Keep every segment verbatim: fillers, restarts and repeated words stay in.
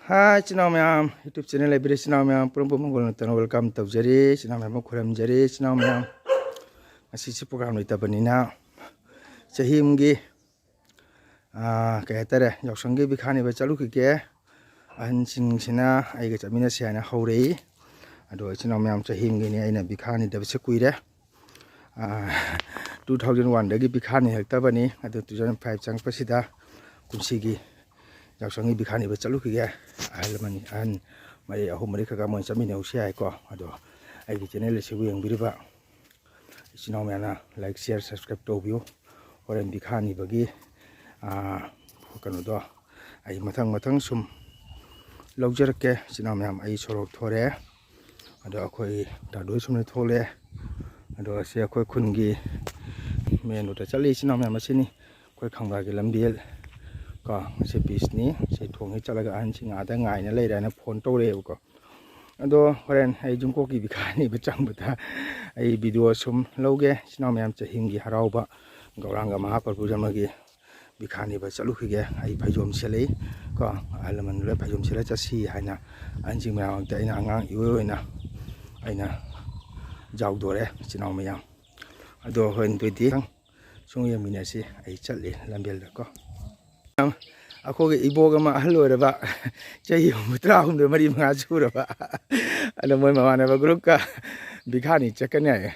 ꯍꯥꯏ, ꯏꯆꯤꯟ ꯏꯅꯥꯎ ꯃꯌꯥꯝ, YouTube channel ꯂꯩꯕꯤꯔꯦ, ꯏꯆꯤꯟ ꯏꯅꯥꯎ ꯃꯌꯥꯝ ꯄꯨꯝꯅꯃꯛꯄꯨ ꯃꯪꯒꯣꯜ ꯅꯠꯇꯅ welcome ꯇꯧꯖꯔꯤ꯫ ꯏꯆꯤꯟ ꯏꯅꯥꯎ ꯃꯌꯥꯝ ꯑꯃ ꯈꯨꯔꯨꯝꯖꯔꯤ꯫ ꯏꯆꯤꯟ ꯏꯅꯥꯎ ꯃꯌꯥꯝ, ꯉꯁꯤꯁꯤ program ꯂꯩꯇꯕꯅꯤꯅ, ꯆꯍꯤ ꯑꯃꯒꯤ, ꯑꯥ, ꯀꯩ ꯍꯥꯏꯇꯥꯔꯦ, ꯌꯥꯎꯁꯪꯒꯤ ꯕꯤꯈꯥ ꯅꯤꯕ ꯆꯠꯂꯨꯈꯤꯒꯦ꯫ ꯑꯍꯟꯁꯤꯡꯁꯤꯅ ꯑꯩꯒ ꯆꯠꯃꯤꯟꯅꯁꯤ ꯍꯥꯏꯅ ꯍꯧꯔꯛꯏ꯫ ꯑꯗꯣ ꯏꯆꯤꯟ ꯏꯅꯥꯎ ꯃꯌꯥꯝ, ꯆꯍꯤ ꯑꯃꯒꯤꯅꯤ ꯑꯩꯅ ꯕꯤꯈꯥ ꯅꯤꯗꯕꯁꯦ ꯀꯨꯏꯔꯦ꯫ ꯑꯥ, two thousand one ꯗꯒꯤ ꯕꯤꯈꯥ ꯅꯤꯔꯛꯇꯕꯅꯤ꯫ ꯑꯗꯨ two thousand five ꯆꯪꯉꯛꯄꯁꯤꯗ ꯀꯨꯝꯁꯤꯒꯤ ꯌꯥꯎꯁꯪꯒꯤ ꯕꯤꯈꯥ ꯅꯤꯕ ꯆꯠꯂꯨꯈꯤꯒꯦ꯫ ꯑꯍꯜ ꯂꯃꯟ, ꯑꯍꯟ ꯃꯔꯤ, ꯑꯍꯨꯝ ꯃꯔꯤ ꯈꯛ ꯃꯣꯏ ꯆꯠꯃꯤꯟꯅꯧꯁꯤ ꯍꯥꯏꯀꯣ꯫ ꯑꯗꯣ ꯑꯩꯒꯤ channel ꯑꯁꯤꯕꯨ ꯌꯦꯡꯕꯤꯔꯤꯕ ꯏꯆꯤꯟ ꯏꯅꯥꯎ ꯃꯌꯥꯝꯅ like, share, subscribe ꯇꯧꯕꯤꯌꯨ꯫ ꯍꯣꯔꯦꯟ ꯕꯤꯈꯥ ꯅꯤꯕꯒꯤ, ꯑꯥ, ꯀꯩꯅꯣꯗꯣ ꯑꯩ ꯃꯊꯪ ꯃꯊꯪ ꯁꯨꯝ ꯂꯧꯖꯔꯛꯀꯦ꯫ ꯏꯆꯤꯟ ꯏꯅꯥꯎ ꯃꯌꯥꯝ, ꯑꯩ ꯁꯣꯔꯣꯛ ꯊꯣꯔꯛꯑꯦ꯫ ꯑꯗꯣ ꯑꯩꯈꯣꯏ ꯗꯥꯗꯣꯏ ꯁꯣꯝꯗ ꯊꯣꯛꯂꯛꯑꯦ꯫ ꯑꯗꯣ ꯑꯁꯤ ꯑꯩꯈꯣꯏ ꯈꯨꯟꯒꯤ main road ꯇ ꯆꯠꯂꯤ ꯏꯆꯤꯟ ꯏꯅꯥꯎ ꯃꯌꯥꯝ ꯑꯁꯤꯅꯤ꯫ ꯑꯩꯈꯣꯏ ꯈꯝꯒꯥꯒꯤ ꯂꯝꯕꯦꯜ ꯀꯣ, ꯃꯁꯤ beach ꯅꯤ꯫ ꯁꯤ ꯊꯣꯡꯁꯤ ꯆꯠꯂꯒ ꯑꯍꯟꯁꯤꯡ ꯑꯥꯗ ꯉꯥꯏꯅ ꯂꯩꯔꯦꯅ phone ꯇꯧꯔꯛꯑꯦꯕꯀꯣ꯫ ꯑꯗꯣ ꯍꯣꯔꯦꯟ ꯑꯩ ꯖꯨꯡꯀꯣꯛꯀꯤ ꯕꯤꯈꯥ ꯅꯤꯕ ꯆꯪꯕꯗ ꯑꯩ video ꯁꯨꯝ ꯂꯧꯒꯦ꯫ ꯏꯆꯤꯟ ꯏꯅꯥꯎ ꯃꯌꯥꯝ, ꯆꯍꯤ ꯑꯃꯒꯤ ꯍꯔꯥꯎꯕ ꯒꯧꯔꯥꯡꯒ ꯃꯍꯥꯄ꯭ꯔꯚꯨ ꯖꯟꯃꯒꯤ ꯕꯤꯈꯥ ꯅꯤꯕ ꯆꯠꯂꯨꯈꯤꯒꯦ꯫ ꯑꯩ ꯐꯩꯖꯣꯝ ꯁꯦꯠꯂꯛꯏ ꯀꯣ, ꯑꯍꯜ ꯂꯃꯟ ꯂꯣꯏ ꯐꯩꯖꯣꯝ ꯁꯦꯠꯂ ꯆꯠꯁꯤ ꯍꯥꯏꯅ ꯑꯍꯟꯁꯤꯡ ꯃꯌꯥꯝ ꯃꯔꯛꯇ ꯑꯩꯅ ꯑꯉꯥꯡ ꯏꯑꯣꯏ ꯑꯣꯏꯅ ꯑꯩꯅ ꯌꯥꯎꯗꯣꯔꯦ, ꯏꯆꯤꯟ ꯏꯅꯥꯎ ꯃꯌꯥꯝ꯫ ꯑꯗꯣ ꯍꯣꯔꯦꯟ ꯑꯗꯨꯗꯤ ꯁꯨꯝ ꯌꯦꯡꯃꯤꯟꯅꯁꯤ꯫ ꯑꯩ ꯆꯠꯂꯤ ꯂꯝꯕꯦꯜꯗ ꯀꯣ꯫ ꯑꯩꯈꯣꯏꯒꯤ ꯏꯕꯣꯛ ꯑꯃ ꯑꯍꯜ ꯑꯣꯏꯔꯕ, ꯆꯍꯤ ꯍꯨꯝꯐꯨꯇꯔꯥ ꯍꯨꯝꯗꯣꯏ, ꯃꯔꯤ ꯃꯉꯥ ꯁꯨꯔꯕ, ꯑꯗꯣ ꯃꯣꯏ ꯃꯃꯥꯟꯅꯕ group ꯀ ꯕꯤꯈꯥꯅꯤ ꯆꯠꯀꯅꯤ ꯍꯥꯏꯌꯦ꯫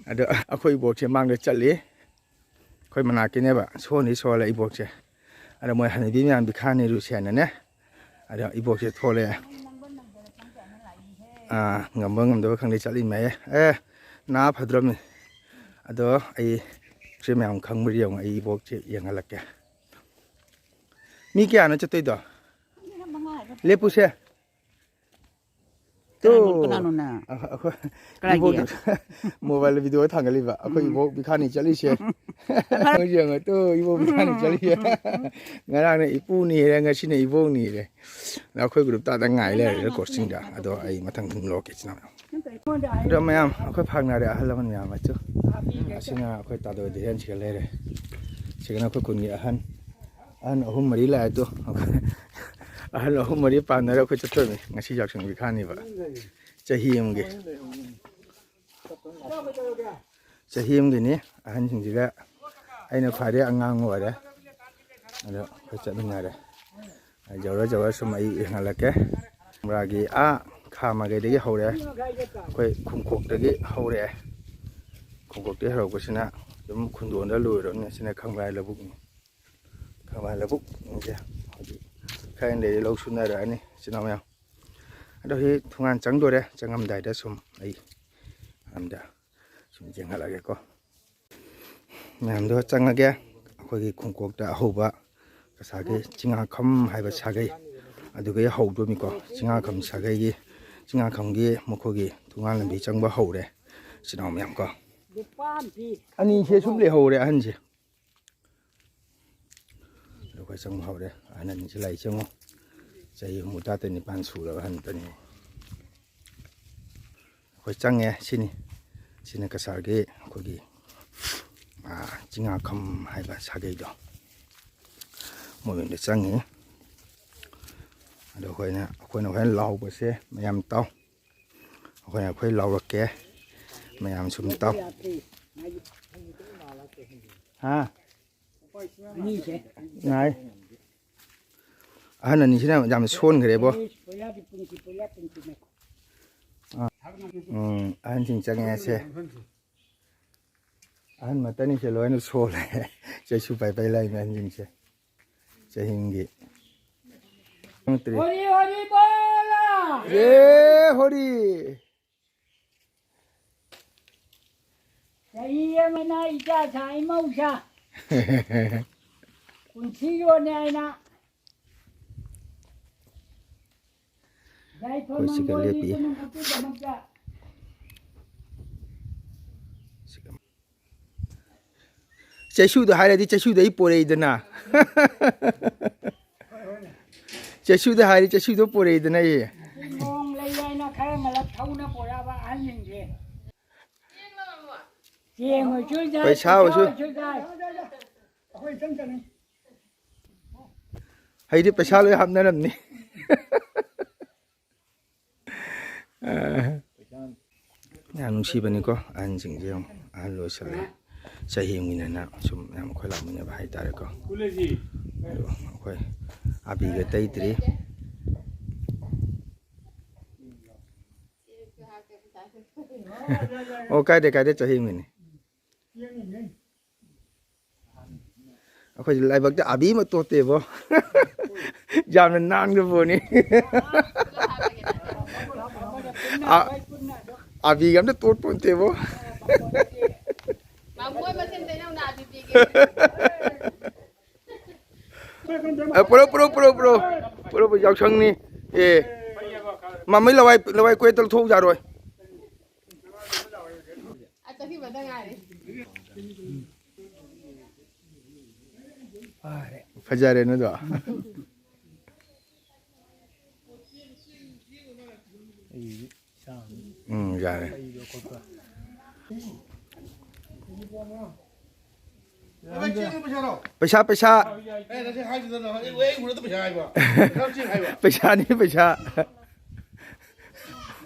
ꯑꯗꯣ ꯑꯩꯈꯣꯏ ꯏꯕꯣꯛꯁꯦ ꯃꯥꯡꯗ ꯆꯠꯂꯤ, ꯑꯩꯈꯣꯏ ꯃꯅꯥꯛꯀꯤꯅꯦꯕ, ꯁꯣꯟꯗꯤ ꯁꯣꯜꯂꯦ ꯏꯕꯣꯛꯁꯦ꯫ ꯑꯗꯣ ꯃꯣꯏ ꯍꯅꯨꯕꯤ ꯃꯌꯥꯝ ꯕꯤꯈꯥꯅꯤꯔꯨꯁꯦꯅꯅꯦ, ꯑꯗꯣ ꯏꯕꯣꯛꯁꯦ ꯊꯣꯛꯂꯛꯑꯦ꯫ ꯑꯥ, ꯉꯝꯕ ꯉꯝꯗꯕ ꯈꯪꯗꯦ, ꯆꯠꯂꯤ ꯃꯥꯌꯦ꯫ ꯑꯦ, ꯅꯥ ꯐꯗ꯭ꯔꯣꯃꯤ꯫ ꯑꯗꯣ ꯑꯩ ꯁꯤ ꯃꯌꯥꯝ ꯈꯪꯕ꯭ꯔꯥ ꯌꯦꯡꯉꯣ, ꯑꯩ ꯏꯕꯣꯛꯁꯦ ꯌꯦꯡꯍꯜꯂꯛꯀꯦ꯫ ꯃꯤ ꯀꯌꯥꯅꯣ ꯆꯠꯇꯣꯏꯗꯣ? ꯂꯦꯞꯄꯨꯁꯦ꯫ ꯇꯨ꯫ ꯀꯅꯥꯅꯣ, ꯀꯅꯥꯅꯣ ꯅꯪ? ꯑ-, ꯑꯩꯈꯣꯏ ꯀꯅꯥꯒꯤ? ꯏꯕꯣꯛ mobile video ꯊꯥꯡꯒꯠꯂꯤꯕ꯫ ꯑꯩꯈꯣꯏ ꯎꯝ꯫ ꯏꯕꯣꯛ ꯕꯤꯈꯥꯅꯤ ꯆꯠꯂꯤꯁꯦ꯫ ꯅꯪꯁꯨ ꯌꯦꯡꯉꯣ ꯇꯨ, ꯏꯕꯣꯛ ꯕꯤꯈꯥꯅꯤ ꯆꯠꯂꯤꯁꯦ꯫ ꯉꯔꯥꯡꯅ ꯏꯄꯨꯅꯤꯔꯦ, ꯉꯁꯤꯅ ꯏꯕꯣꯛꯅꯤꯔꯦ꯫ ꯑꯗ ꯑꯩꯈꯣꯏ group ꯇꯥꯗ ꯉꯥꯏ ꯂꯩꯔꯦ ꯀꯣꯆꯤꯡꯗ꯫ ꯑꯗꯣ ꯑꯩ ꯃꯊꯪ ꯑꯗꯨꯝ ꯂꯧꯔꯛꯀꯦ ꯏꯆꯤꯟ ꯏꯅꯥꯎ꯫ ꯑꯗꯣ ꯃꯌꯥꯝ ꯑꯩꯈꯣꯏ ꯐꯥꯡꯅꯔꯦ, ꯑꯍꯜ ꯂꯃꯟ ꯃꯌꯥꯝ ꯑꯃꯁꯨ꯫ ꯑꯁꯤꯅ ꯑꯩꯈꯣꯏ ꯇꯥꯗꯣ ꯙꯤꯔꯦꯟ ꯁꯤꯒ ꯂꯩꯔꯦ꯫ ꯁꯤꯒꯅ ꯑꯩꯈꯣꯏ ꯈꯨꯟꯒꯤ ꯑꯍꯟ꯫ ꯑꯍꯟ ꯑꯍꯨꯝ ꯃꯔꯤ ꯂꯥꯛꯑꯦ ꯑꯗꯣ꯫ ꯑꯍꯜ ꯑꯍꯨꯝ ꯃꯔꯤ ꯄꯥꯟꯅꯔ ꯑꯩꯈꯣꯏ ꯆꯠꯇꯣꯏꯅꯤ ꯉꯁꯤ ꯌꯥꯎꯁꯪ ꯄꯤꯈꯥꯅꯤꯕ꯫ ꯆꯍꯤ ꯑꯃꯒꯤ ꯆꯍꯤ ꯑꯃꯒꯤꯅꯤ꯫ ꯑꯍꯟꯁꯤꯡꯁꯤꯒ ꯑꯩꯅ ꯈ꯭ꯋꯥꯏꯗꯩ ꯑꯉꯥꯡ ꯑꯣꯏꯔꯦ꯫ ꯑꯗꯣ ꯑꯩꯈꯣꯏ ꯆꯠꯃꯤꯟꯅꯔꯦ꯫ ꯌꯧꯔ ꯌꯧꯔ ꯁꯨꯝ ꯑꯩ ꯌꯦꯡꯍꯜꯂꯛꯀꯦ꯫ ꯈꯝꯕ꯭ꯔꯥꯒꯤ ꯑꯥ ꯈꯥ ꯃꯥꯏꯀꯩꯗꯒꯤ ꯍꯧꯔꯦ꯫ ꯑꯩꯈꯣꯏ ꯈꯣꯡꯀꯣꯛꯇꯒꯤ ꯍꯧꯔꯛꯑꯦ꯫ ꯈꯣꯡꯀꯣꯛꯇꯒꯤ ꯍꯧꯔꯛꯄꯁꯤꯅ ꯑꯗꯨꯝ ꯈꯨꯟꯗꯣꯟꯗ ꯂꯣꯏꯔꯕꯅꯤ꯫ ꯁꯤꯅ ꯈꯝꯕ꯭ꯔꯥꯏ ꯂꯧꯕꯨꯛꯅꯤ꯫ ꯈꯝꯕ꯭ꯔꯥꯏ ꯂꯧꯕꯨꯛꯁꯦ ꯍꯧꯖꯤꯛ ꯈꯔ ꯂꯩꯔꯦ ꯂꯧ ꯁꯨꯅꯔꯛꯑꯅꯤ ꯏꯆꯤꯟ ꯏꯅꯥꯎ ꯃꯌꯥꯝ꯫ ꯑꯗꯣ ꯍꯧꯖꯤꯛ ꯊꯣꯡꯒꯥꯟ ꯆꯪꯗꯣꯔꯦ꯫ ꯆꯪꯉꯝꯗꯥꯏꯗ ꯁꯨꯝ ꯑꯩ ꯃꯌꯥꯝꯗ ꯁꯨꯝ ꯌꯦꯡꯍꯜꯂꯛꯑꯒꯦꯀꯣ꯫ ꯃꯌꯥꯝꯗꯣ ꯆꯪꯉꯒꯦ꯫ ꯑꯩꯈꯣꯏꯒꯤ ꯈꯣꯡꯀꯣꯛꯇ ꯑꯍꯧꯕ ꯀꯁꯥꯔꯒꯤ ꯆꯤꯡꯉꯥꯈꯝ ꯍꯥꯏꯕ ꯁꯥꯒꯩ ꯑꯗꯨꯒ ꯍꯧꯗꯣꯏꯅꯤꯀꯣ꯫ ꯆꯤꯡꯉꯥꯈꯝ ꯁꯥꯒꯩꯒꯤ, ꯆꯤꯡꯉꯥꯈꯝꯒꯤ ꯃꯈꯣꯏꯒꯤ ꯊꯣꯡꯒꯥꯟ ꯂꯝꯕꯤ ꯆꯪꯕ ꯍꯧꯔꯦ꯫ ꯏꯆꯤꯟ ꯏꯅꯥꯎ ꯃꯌꯥꯝ ꯀꯣ꯫ ꯂꯨꯄꯥ ꯑꯃ ꯄꯤ꯫ ꯑꯅꯤꯁꯦ ꯁꯨꯝ ꯂꯩꯍꯧꯔꯦ ꯑꯍꯟꯁꯦ꯫ ꯑꯗꯣ ꯑꯩꯈꯣꯏ ꯆꯪꯕ ꯍꯧꯔꯦ꯫ ꯑꯍꯟ ꯑꯅꯤꯁꯦ ꯂꯥꯛꯏ ꯆꯪꯉꯣ꯫ ꯆꯍꯤ ꯍꯨꯝꯐꯨꯇꯔꯥ ꯅꯤꯄꯥꯟ ꯁꯨꯔꯕ ꯑꯍꯟ ꯑꯃꯇꯅꯤ꯫ ꯑꯩꯈꯣꯏ ꯆꯪꯉꯦ꯫ ꯁꯤꯅꯤ, ꯁꯤꯅ ꯀꯁꯥꯔꯒꯤ ꯑꯩꯈꯣꯏꯒꯤ, ꯑꯥ, ꯆꯤꯡꯉꯥꯈꯝ ꯍꯥꯏꯕ ꯁꯥꯒꯩꯗꯣ꯫ ꯃꯣꯏ ꯃꯌꯨꯝꯗ ꯆꯪꯉꯤ꯫ ꯑꯗꯣ ꯑꯩꯈꯣꯏꯅ, ꯑꯩꯈꯣꯏꯅ ꯍꯣꯔꯦꯟ ꯂꯥꯎꯕꯁꯦ ꯃꯌꯥꯝ ꯇꯥꯎ꯫ ꯑꯩꯈꯣꯏꯅ, ꯑꯩꯈꯣꯏ ꯂꯥꯎꯔꯛꯀꯦ꯫ ꯃꯌꯥꯝ ꯁꯨꯝ ꯇꯥꯎ꯫ ꯍꯥ? ꯑꯅꯤꯁꯦ꯫ ꯉꯥꯏ꯫ ꯑꯍꯟ ꯑꯅꯤꯁꯤꯅ ꯌꯥꯝ ꯁꯣꯟꯈ꯭ꯔꯦꯕꯣ꯫ ꯄꯣꯏꯂꯥꯗꯤ ꯄꯨꯟꯁꯤ, ꯄꯣꯏꯂꯥ ꯄꯨꯟꯁꯤ ꯅꯠꯇꯦ꯫ ꯎꯝ, ꯑꯍꯟꯁꯤꯡ ꯆꯪꯉꯛꯑꯦꯁꯦ꯫ ꯑꯍꯟ ꯃꯇꯅꯤꯁꯦ ꯂꯣꯏꯅ ꯁꯣꯜꯂꯦ꯫ ꯆꯩꯁꯨ ꯄꯥꯏ ꯄꯥꯏ ꯂꯥꯛꯏꯅꯦ ꯑꯍꯟꯁꯤꯡꯁꯦ꯫ ꯆꯍꯤꯒꯤ ꯈꯪꯗ꯭ꯔꯤ꯫ ꯍꯣꯔꯤ ꯍꯣꯔꯤ ꯕꯣꯂꯥ! ꯖꯦ ꯍꯣꯔꯤ! ꯆꯍꯤ ꯑꯃꯅ ꯏꯆꯥ ꯁꯥ ꯏꯃꯧ ꯁꯥ꯫ ꯄꯨꯟꯁꯤ ꯌꯣꯟꯅꯦ ꯍꯥꯏꯅ꯫ ꯌꯥꯏꯐ ꯑꯩꯈꯣꯏ ꯁꯤꯒ ꯃꯪꯒꯣꯜꯒꯤ ꯂꯦꯞꯄꯤ꯫ ꯄꯨꯝꯅꯃꯛꯀꯤꯗꯃꯛꯇ꯫ ꯆꯩꯁꯨꯗ ꯍꯥꯏꯔꯗꯤ ꯆꯩꯁꯨꯗ ꯑꯩ ꯄꯣꯔꯛꯏꯗꯅ꯫ ꯆꯩꯁꯨꯗ ꯍꯥꯏꯔꯗꯤ ꯆꯩꯁꯨꯗ ꯄꯣꯔꯛꯏꯗꯅ ꯑꯩ꯫ ꯅꯣꯡ ꯂꯩ ꯍꯥꯏꯅ ꯈꯔ ꯃꯔꯛ ꯊꯧꯅ ꯄꯣꯔꯛꯑꯕ ꯑꯍꯟꯁꯤꯡꯁꯦ꯫ ꯆꯦꯡ ꯑꯣꯏꯁꯨ ꯆꯥꯏ, ꯄꯩꯁꯥ ꯑꯣꯏꯁꯨ꯫ ꯄꯩꯁꯥ ꯑꯣꯏꯁꯨ ꯆꯥꯏ꯫ ꯑꯩꯈꯣꯏ ꯏꯆꯝ ꯆꯝꯃꯤ꯫ ꯍꯩꯗꯤ ꯄꯩꯁꯥ ꯂꯣꯏ ꯍꯥꯞꯅꯔꯝꯅꯤ꯫ ꯌꯥꯝ ꯅꯨꯡꯁꯤꯕꯅꯤꯀꯣ ꯑꯍꯟꯁꯤꯡꯁꯦ꯫ ꯌꯦꯡꯉꯨ, ꯑꯍꯜ ꯑꯣꯏꯁꯜꯂꯦ꯫ ꯆꯍꯤ ꯑꯃꯒꯤꯅꯦꯅ ꯁꯨꯝ ꯌꯥꯝ ꯑꯩꯈꯣꯏ ꯂꯥꯛꯃꯤꯟꯅꯕ ꯍꯥꯏꯇꯥꯔꯦꯀꯣ꯫ ꯑꯗꯨ ꯑꯩꯈꯣꯏ ꯑꯕꯤꯒ ꯇꯩꯗ꯭ꯔꯤ꯫ ꯑꯣ, ꯀꯥꯏꯗꯦ, ꯀꯥꯏꯗꯦ, ꯆꯍꯤ ꯑꯃꯒꯤꯅꯤ꯫ ꯑꯩꯈꯣꯏꯗꯤ ꯂꯥꯏꯕꯛꯇ ꯑꯕꯤ ꯑꯃ ꯇꯣꯠꯇꯦꯕꯣ꯫ ꯌꯥꯝꯅ ꯅꯥꯟꯕ ꯄꯣꯠꯅꯤ꯫ ꯑ-, ꯑꯕꯤꯒ ꯑꯝꯇ ꯇꯣꯠꯄꯣꯟꯇꯦꯕꯣ꯫ ꯃꯥꯃꯣꯏ ꯃꯁꯦꯟꯗ ꯅꯪꯅ ꯑꯕꯤ ꯄꯤꯒꯦ꯫ ꯑ, ꯄꯨꯔꯛ, ꯄꯨꯔꯛ, ꯄꯨꯔꯛ, ꯄꯨꯔꯛ꯫ ꯄꯨꯔꯛ, ꯄꯨꯔꯛ, ꯌꯥꯎꯁꯪꯅꯤ꯫ ꯑꯦ꯫ ꯃꯃꯩ ꯂꯋꯥꯏ, ꯂꯋꯥꯏ ꯀꯣꯏ ꯇꯧꯊꯣꯛꯎ ꯌꯥꯔꯣꯏ꯫ ꯑ, ꯆꯠꯈꯤꯕꯗ ꯉꯥꯏꯔꯦ꯫ ꯐꯖꯔꯦ ꯅꯣꯏꯗꯣ꯫ ꯎꯝ, ꯌꯥꯔꯦ꯫ ꯄꯩꯁꯥ, ꯄꯩꯁꯥ꯫ ꯄꯩꯁꯥꯅꯤ, ꯄꯩꯁꯥ꯫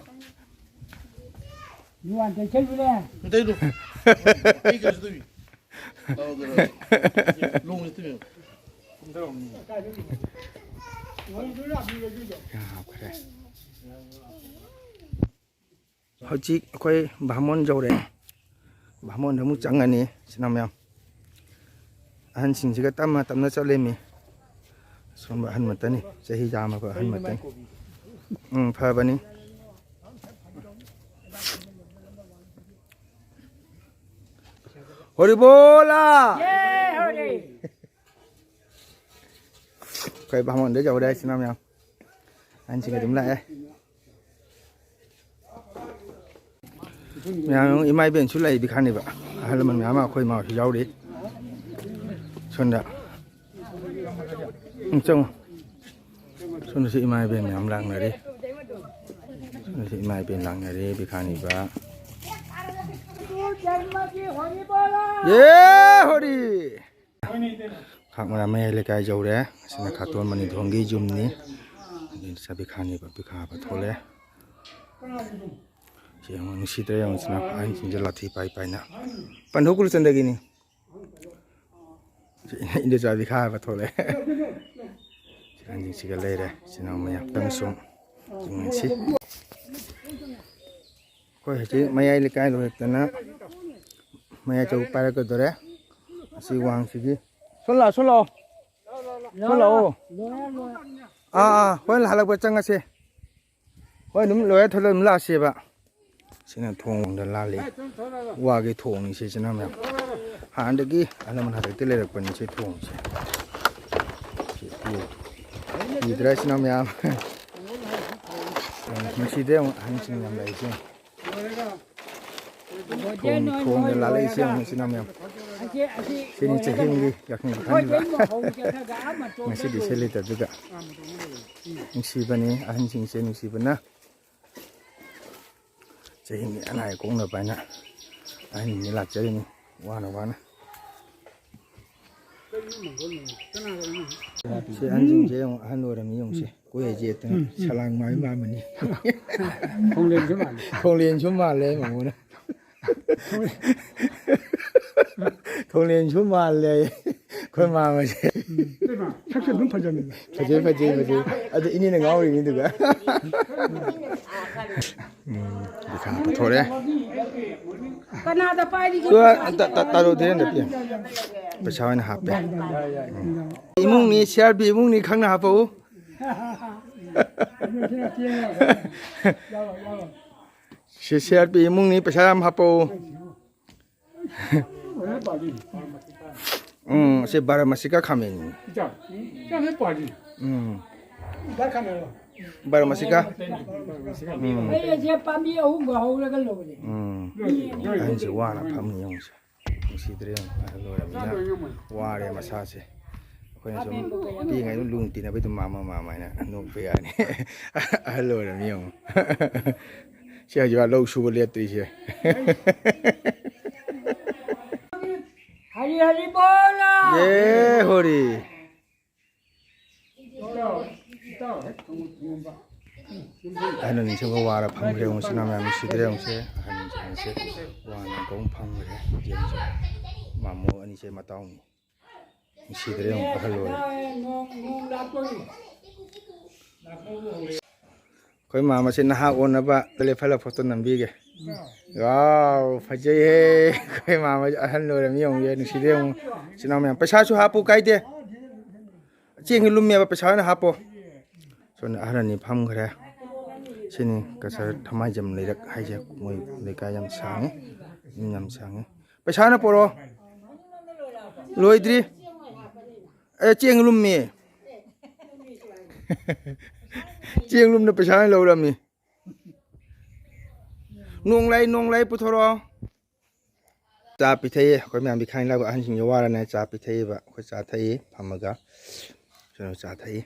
ꯌꯨ ꯑꯥꯟ ꯇꯩꯁꯜꯂꯨꯅꯦ꯫ ꯇꯩꯔꯣ꯫ ꯑꯩ ꯀꯩꯁꯨ ꯇꯧꯏ꯫ ꯂꯣꯡꯁꯦ ꯇꯨꯝꯃꯦ꯫ ꯍꯧꯖꯤꯛ ꯑꯩꯈꯣꯏ ꯚꯥꯃꯣꯟ ꯌꯧꯔꯦ꯫ ꯚꯥꯃꯣꯟꯗ ꯑꯃꯨꯛ ꯆꯪꯉꯅꯤ, ꯏꯆꯤꯟ ꯏꯅꯥꯎ ꯃꯌꯥꯝ꯫ ꯑꯍꯟꯁꯤꯡꯁꯤꯒ ꯇꯞꯅ ꯇꯞꯅ ꯆꯠꯂꯤꯃꯤ꯫ ꯑꯁꯣꯝꯕ ꯑꯍꯟ ꯃꯇꯅꯤ, ꯆꯍꯤ ꯌꯥꯝꯃꯕ ꯑꯍꯟ ꯃꯇꯅꯤ꯫ ꯎꯝ, ꯐꯕꯅꯤ꯫ ꯍꯣꯔꯤꯕꯣꯂꯥ! ꯑꯩꯈꯣꯏ ꯚꯥꯃꯣꯟꯗ ꯌꯧꯔꯦ, ꯏꯆꯤꯟ ꯏꯅꯥꯎ ꯃꯌꯥꯝ꯫ ꯑꯍꯟꯁꯤꯡ ꯑꯗꯨꯝ ꯂꯥꯛꯑꯦ꯫ ꯃꯌꯥꯝ ꯏꯃꯥ ꯏꯕꯦꯟꯁꯨ ꯂꯩ ꯕꯤꯈꯥꯅꯤꯕ꯫ ꯑꯍꯜ ꯂꯃꯟ ꯃꯌꯥꯝ ꯑꯃ ꯑꯩꯈꯣꯏ ꯏꯃꯥꯁꯨ ꯌꯥꯎꯔꯤ꯫ ꯁꯣꯝꯗ꯫ ꯎꯝ, ꯆꯪꯉꯣ꯫ ꯁꯣꯝꯗꯁꯨ ꯏꯃꯥ ꯏꯕꯦꯟ ꯃꯌꯥꯝ ꯂꯥꯛꯅꯔꯤ꯫ ꯁꯣꯝꯗꯁꯨ ꯏꯃꯥ ꯏꯕꯦꯟ ꯂꯥꯛꯅꯔꯤ, ꯕꯤꯈꯥꯅꯤꯕ꯫ ꯌꯦ ꯍꯣꯔꯤ! ꯈꯥꯛꯃꯔꯥ ꯃꯌꯥꯏ ꯂꯩꯀꯥꯏ ꯌꯧꯔꯦ꯫ ꯑꯁꯤꯅ ꯈꯥꯇꯣꯟ ꯃꯅꯤꯊꯣꯡꯒꯤ ꯌꯨꯝꯅꯤ꯫ ꯏꯆꯥ ꯕꯤꯈꯥꯅꯦꯕ, ꯕꯤꯈꯥ ꯍꯥꯞꯄ ꯊꯣꯛꯂꯛꯑꯦ꯫ ꯁꯤ ꯌꯦꯡꯉꯣ, ꯅꯨꯡꯁꯤꯗ꯭ꯔꯥ ꯌꯦꯡꯉꯣ, ꯁꯤꯅ ꯑꯍꯟꯁꯤꯡꯁꯦ ꯂꯥꯊꯤ ꯄꯥꯏ ꯄꯥꯏꯅ꯫ ꯄꯟꯊꯣꯛ ꯀꯨꯂꯆꯟꯗꯒꯤꯅꯤ꯫ ꯁꯤ ꯏꯟꯗꯣꯆꯥ ꯕꯤꯈꯥ ꯍꯥꯞꯄ ꯊꯣꯛꯂꯛꯑꯦ꯫ ꯁꯤ ꯑꯍꯟꯁꯤꯡꯁꯤꯒ ꯂꯩꯔꯦ, ꯏꯆꯤꯟ ꯏꯅꯥꯎ ꯃꯌꯥꯝ꯫ ꯈꯤꯇꯪ ꯁꯨꯝ ꯌꯦꯡꯃꯤꯟꯅꯁꯤ꯫ ꯑꯩꯈꯣꯏ ꯍꯧꯖꯤꯛ ꯃꯌꯥꯏ ꯂꯩꯀꯥꯏ ꯂꯣꯏꯔꯛꯇꯅ ꯃꯌꯥꯏ ꯆꯕꯨꯛ ꯄꯥꯏꯔꯛꯀꯗꯧꯔꯦ꯫ ꯑꯁꯤ ꯋꯥꯡꯁꯤꯒꯤ꯫ ꯁꯣꯝ ꯂꯥꯛꯑꯣ, ꯁꯣꯝ ꯂꯥꯛꯑꯣ꯫ ꯁꯣꯝ ꯂꯥꯛꯑꯣ꯫ ꯑꯥ, ꯑꯥ, ꯍꯣꯔꯦꯟ ꯍꯜꯂꯛꯄ ꯆꯪꯉꯁꯦ꯫ ꯍꯣꯏ, ꯑꯗꯨꯝ ꯂꯣꯏꯔ ꯊꯣꯛꯂ ꯑꯗꯨꯝ ꯂꯥꯛꯁꯦꯕ꯫ ꯁꯤꯅ ꯊꯣꯡꯗ ꯂꯥꯜꯂꯤ꯫ ꯋꯥꯒꯤ ꯊꯣꯡꯅꯤ ꯁꯤꯁꯤꯅ ꯃꯌꯥꯝ꯫ ꯍꯥꯟꯅꯗꯒꯤ ꯑꯍꯜ ꯂꯃꯟ ꯍꯥꯛꯇꯛꯇ ꯂꯩꯔꯛꯄꯅꯤ ꯁꯤ ꯊꯣꯡꯁꯦ꯫ ꯁꯤ ꯎ꯫ ꯀꯤꯗ꯭ꯔꯥ ꯁꯤꯅ ꯃꯌꯥꯝ? ꯎꯝ, ꯅꯨꯡꯁꯤꯗꯦ ꯑꯃꯨꯛ ꯑꯍꯟꯁꯤꯡ ꯌꯥꯝ ꯂꯩꯔꯤꯁꯦ꯫ ꯊꯣꯡ, ꯊꯣꯡꯗ ꯂꯥꯜꯂꯛꯏꯁꯦ ꯌꯦꯡꯉꯨ ꯏꯆꯤꯟ ꯏꯅꯥꯎ ꯃꯌꯥꯝ꯫ ꯁꯤꯅꯤ ꯆꯍꯤ ꯑꯃꯒꯤ ꯌꯥꯈꯪ ꯈꯪꯉꯤꯕ꯫ ꯉꯁꯤꯗꯤ ꯏꯁꯩ ꯂꯩꯇꯕꯗꯨꯗ꯫ ꯅꯨꯡꯁꯤꯕꯅꯤ ꯑꯍꯟꯁꯤꯡꯁꯦ, ꯅꯨꯡꯁꯤꯕꯅ꯫ ꯆꯍꯤ ꯑꯃꯒꯤ ꯑꯅꯥ ꯑꯌꯦꯛ ꯀꯣꯛꯅꯕ ꯍꯥꯏꯅ ꯑꯍꯟꯁꯤꯡꯁꯦ ꯂꯥꯛꯆꯔꯤꯅꯤ ꯋꯥꯅ ꯋꯥꯅ꯫ ꯁꯤ ꯑꯍꯟꯁꯤꯡꯁꯦ ꯌꯦꯡꯉꯨ, ꯑꯍꯟ ꯑꯣꯏꯔꯝꯃꯤ ꯌꯦꯡꯉꯨꯁꯦ꯫ ꯀꯣꯏ ꯍꯥꯏꯁꯦ ꯁꯂꯥꯡ ꯃꯥꯏ ꯃꯥꯟꯕꯅꯤ꯫ ꯈꯣꯡꯂꯦꯟꯁꯨ ꯃꯥꯜꯂꯦ꯫ ꯈꯣꯡꯂꯦꯟꯁꯨ ꯃꯥꯜꯂꯦ ꯃꯉꯣꯟꯗ꯫ ꯈꯣꯡꯂꯦꯟꯁꯨ ꯃꯥꯜꯂꯦ ꯑꯩꯈꯣꯏ ꯃꯥꯃꯁꯦ꯫ ꯁꯛꯁꯨ ꯑꯗꯨꯝ ꯐꯖꯕꯅꯤ꯫ ꯐꯖꯩ, ꯐꯖꯩ, ꯐꯖꯩ꯫ ꯑꯗꯨ ꯏꯅꯦꯅ ꯉꯥꯎꯔꯤꯅꯤꯗꯨꯒ꯫ ꯎꯝ, ꯕꯤꯈꯥ ꯄꯨꯊꯣꯔꯛꯑꯦ꯫ ꯀꯅꯥꯗ ꯄꯥꯏꯔꯤꯒꯦ? ꯇꯨ, ꯇ-, ꯇ-, ꯇꯥꯔꯣ ꯙꯤꯔꯦꯟꯗ꯭ꯔ ꯄꯤꯌꯨ꯫ ꯄꯩꯁꯥ ꯑꯣꯏꯅ ꯍꯥꯞꯄꯦ꯫ ꯎꯝ꯫ ꯏꯃꯨꯡꯅꯤ, ꯁꯤ ꯑꯥꯔ ꯄꯤ ꯏꯃꯨꯡꯅꯤ ꯈꯪꯅ ꯍꯥꯞꯄꯛꯎ꯫ ꯁꯤ ꯁꯤ ꯑꯥꯔ ꯄꯤ ꯏꯃꯨꯡꯅꯤ, ꯄꯩꯁꯥ ꯌꯥꯝ ꯍꯥꯞꯄꯛꯎ꯫ ꯎꯝ, ꯁꯤ ꯕꯥꯔꯥꯃꯥꯁꯤꯀꯥ ꯈꯥꯃꯦꯟ꯫ ꯎꯝ꯫ ꯕꯥꯔꯥꯃꯥꯁꯤꯀꯥ꯫ ꯎꯝ꯫ ꯑꯩ ꯑꯁꯦ ꯄꯥꯝꯕꯤ ꯑꯍꯨꯝꯒ ꯍꯧꯔꯒ ꯂꯣꯏꯔꯦ꯫ ꯎꯝ꯫ ꯑꯍꯟꯁꯦ ꯋꯥꯅ ꯐꯝꯃꯤ ꯌꯦꯡꯉꯨꯁꯦ꯫ ꯅꯨꯡꯁꯤꯗ꯭ꯔꯦ ꯌꯦꯡꯉꯨ꯫ ꯑꯍꯜ ꯑꯣꯏꯔꯕꯅꯤꯅ ꯋꯥꯔꯦ ꯃꯁꯥꯁꯦ꯫ ꯑꯩꯈꯣꯏꯅ ꯁꯨꯝ ꯄꯤꯛꯏꯉꯩꯗ ꯂꯨꯅ ꯇꯤꯟꯅꯕꯩ ꯑꯗꯨꯝ ꯃꯥꯝꯃ ꯃꯥꯝꯃ ꯍꯥꯏꯅ ꯅꯣꯛꯄ ꯌꯥꯅꯤ꯫ ꯑꯍꯜ ꯑꯣꯏꯔꯕꯅꯤ ꯌꯦꯡꯉꯨ꯫ ꯁꯤ ꯍꯧꯖꯤꯛ ꯂꯧ ꯁꯨꯕ ꯂꯦꯞꯇ꯭ꯔꯤꯁꯦ꯫ ꯍꯔꯤ ꯍꯔꯤ ꯕꯣꯂ! ꯖꯦ ꯍꯣꯔꯤ꯫ ꯑꯍꯟ ꯑꯅꯤꯁꯤꯕꯨ ꯋꯥꯔ ꯐꯝꯈ꯭ꯔꯦ꯫ ꯑꯃꯨꯛ ꯁꯤꯅ ꯃꯌꯥꯝ ꯅꯨꯡꯁꯤꯗ꯭ꯔꯦ꯫ ꯑꯃꯨꯛꯁꯦ ꯑꯍꯟꯁꯤꯡꯁꯦ ꯋꯥꯅ ꯑꯃꯨꯛ ꯐꯝꯈ꯭ꯔꯦ꯫ ꯌꯦꯡꯁꯦ꯫ ꯃꯥꯃꯣ ꯑꯅꯤꯁꯦ ꯃꯇꯥꯎꯅꯤ꯫ ꯅꯨꯡꯁꯤꯗ꯭ꯔꯦ ꯑꯃꯨꯛ ꯑꯍꯜ ꯑꯣꯏꯔꯦ꯫ ꯑꯩꯈꯣꯏ ꯃꯥꯃꯁꯦ ꯅꯍꯥ ꯑꯣꯟꯅꯕ ꯂꯦꯞꯍꯜꯂ ꯐꯣꯇꯣ ꯅꯝꯕꯤꯒꯦ꯫ ꯋꯥꯎ, ꯐꯖꯩꯍꯦ꯫ ꯑꯩꯈꯣꯏ ꯃꯥꯃꯁꯦ ꯑꯍꯜ ꯑꯣꯏꯔꯝꯃꯤ ꯌꯦꯡꯉꯨ, ꯅꯨꯡꯁꯤꯗ꯭ꯔꯦ ꯑꯃꯨꯛ꯫ ꯏꯆꯤꯟ ꯏꯅꯥꯎ ꯃꯌꯥꯝ, ꯄꯩꯁꯥꯁꯨ ꯍꯥꯞꯄꯨ ꯀꯥꯏꯗꯦ꯫ ꯆꯦꯡꯁꯨ ꯂꯨꯝꯃꯦꯕ, ꯄꯩꯁꯥ ꯑꯣꯏꯅ ꯍꯥꯞꯄꯣ꯫ ꯁꯣꯝꯗ ꯑꯍꯜ ꯑꯅꯤ ꯐꯝꯈ꯭ꯔꯦ꯫ ꯁꯤꯅꯤ ꯀꯆꯥꯔ ꯊꯃꯥꯏꯖꯝ ꯂꯩꯔꯛ ꯍꯥꯏꯁꯦ꯫ ꯃꯣꯏ ꯂꯩꯀꯥꯏ ꯌꯥꯝ ꯁꯥꯡꯉꯤ, ꯌꯨꯝ ꯌꯥꯝ ꯁꯥꯡꯉꯤ꯫ ꯄꯩꯁꯥꯅ ꯄꯣꯔꯛꯑꯣ꯫ ꯂꯣꯏꯗ꯭ꯔꯤ꯫ ꯑꯦ, ꯆꯦꯡ ꯂꯨꯝꯃꯤ꯫ ꯆꯦꯡ ꯂꯨꯝꯅ ꯄꯩꯁꯥ ꯑꯣꯏꯅ ꯂꯧꯔꯝꯃꯤ꯫ ꯅꯣꯡꯂꯩ, ꯅꯣꯡꯂꯩ ꯄꯨꯊꯣꯔꯛꯑꯣ꯫ ꯆꯥ ꯄꯤꯊꯛꯏ꯫ ꯑꯩꯈꯣꯏ ꯃꯌꯥꯝ ꯕꯤꯈꯥꯏ ꯂꯥꯛꯄ ꯑꯍꯟꯁꯤꯡꯁꯦ ꯋꯥꯔꯅꯦ꯫ ꯆꯥ ꯄꯤꯊꯛꯏꯕ꯫ ꯑꯩꯈꯣꯏ ꯆꯥ ꯊꯛꯏ ꯐꯝꯃꯒ꯫ ꯁꯣꯝꯗ ꯆꯥ ꯊꯛꯏ꯫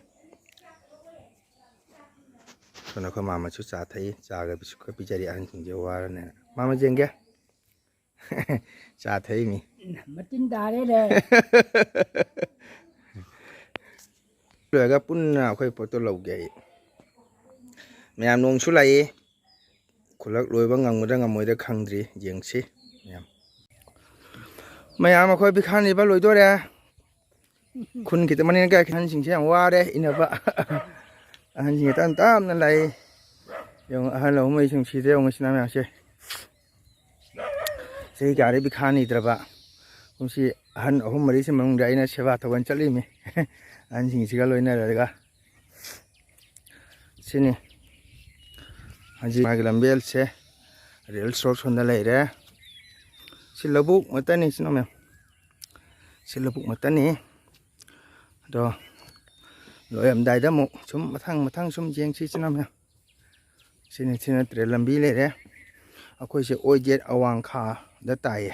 ꯁꯣꯝꯗ ꯑꯩꯈꯣꯏ ꯃꯥꯃꯁꯨ ꯆꯥ ꯊꯛꯏ꯫ ꯆꯥꯒ ꯕꯤꯁꯀꯨꯠꯀ ꯄꯤꯖꯔꯤ ꯑꯍꯟꯁꯤꯡꯁꯦ ꯋꯥꯔꯅꯦꯅ꯫ ꯃꯥꯃ ꯌꯦꯡꯒꯦ꯫ ꯆꯥ ꯊꯛꯏ ꯃꯤ꯫ ꯃꯆꯤꯟ ꯇꯥꯔꯦꯅꯦ꯫ ꯂꯣꯏꯔꯒ ꯄꯨꯟꯅ ꯑꯩꯈꯣꯏ ꯐꯣꯇꯣ ꯂꯧꯒꯦ ꯑꯩ꯫ ꯃꯌꯥꯝ ꯅꯣꯡꯁꯨ ꯂꯥꯛꯏ꯫ ꯈꯨꯂꯛ ꯂꯣꯏꯕ ꯉꯝꯒꯗ꯭ꯔꯥ ꯉꯝꯃꯣꯏꯗ꯭ꯔꯥ ꯈꯪꯗ꯭ꯔꯤ, ꯌꯦꯡꯁꯤ꯫ ꯃꯌꯥꯝ, ꯃꯌꯥꯝ ꯑꯩꯈꯣꯏ ꯕꯤꯈꯥꯟ ꯏꯕ ꯂꯣꯏꯗꯣꯔꯦ꯫ ꯈꯨꯟ ꯈꯤꯇ ꯃꯅꯤꯡ ꯂꯩꯀꯥꯏ ꯑꯍꯟꯁꯤꯡꯁꯦ ꯌꯥꯝ ꯋꯥꯔꯦ ꯏꯟꯅꯕ꯫ ꯑꯍꯟꯁꯤꯡ ꯇꯞꯅ ꯇꯞꯅ ꯂꯥꯛꯏ꯫ ꯌꯦꯡꯉꯨ, ꯑꯍꯜ ꯑꯍꯨꯝ ꯃꯔꯤꯁꯤ ꯅꯨꯡꯁꯤꯗ꯭ꯔꯦ ꯌꯦꯡꯉꯨ, ꯏꯆꯤꯟ ꯏꯅꯥꯎ ꯃꯌꯥꯝꯁꯦ꯫ ꯆꯍꯤ ꯀꯌꯥꯗꯩ ꯕꯤꯈꯥ ꯅꯤꯗ꯭ꯔꯕ꯫ ꯀꯨꯝꯁꯤ ꯑꯍꯟ ꯑꯍꯨꯝ ꯃꯔꯤꯁꯤ ꯃꯅꯨꯡꯗ ꯑꯩꯅ ꯁꯦꯕꯥ ꯇꯧꯕ ꯑꯣꯏꯅ ꯆꯠꯂꯤꯃꯤ꯫ ꯑꯍꯟꯁꯤꯡꯁꯤꯒ ꯂꯣꯏꯅꯔꯒ꯫ ꯁꯤꯅꯤ ꯍꯧꯖꯤꯛ ꯃꯥꯒꯤ ꯂꯝꯕꯦꯜꯁꯦ꯫ ꯔꯦꯜ ꯁꯣꯔꯣꯛ ꯁꯣꯝꯗ ꯂꯩꯔꯦ꯫ ꯁꯤ ꯂꯧꯕꯨꯛ ꯃꯇꯅꯤ, ꯏꯆꯤꯟ ꯏꯅꯥꯎ ꯃꯌꯥꯝ꯫ ꯁꯤ ꯂꯧꯕꯨꯛ ꯃꯇꯅꯤ꯫ ꯑꯗꯣ ꯂꯣꯏꯔꯝꯗꯥꯏꯗ ꯑꯃꯨꯛ ꯁꯨꯝ ꯃꯊꯪ ꯃꯊꯪ ꯁꯨꯝ ꯌꯦꯡꯁꯤ, ꯏꯆꯤꯟ ꯏꯅꯥꯎ ꯃꯌꯥꯝ꯫ ꯁꯤꯅꯤ, ꯁꯤ ꯅꯠꯇ꯭ꯔꯦ, ꯂꯝꯕꯤ ꯂꯩꯔꯦ꯫ ꯑꯩꯈꯣꯏꯁꯦ ꯑꯣꯏꯗꯦꯠ ꯑꯋꯥꯡꯈꯥꯗ ꯇꯥꯏꯌꯦ꯫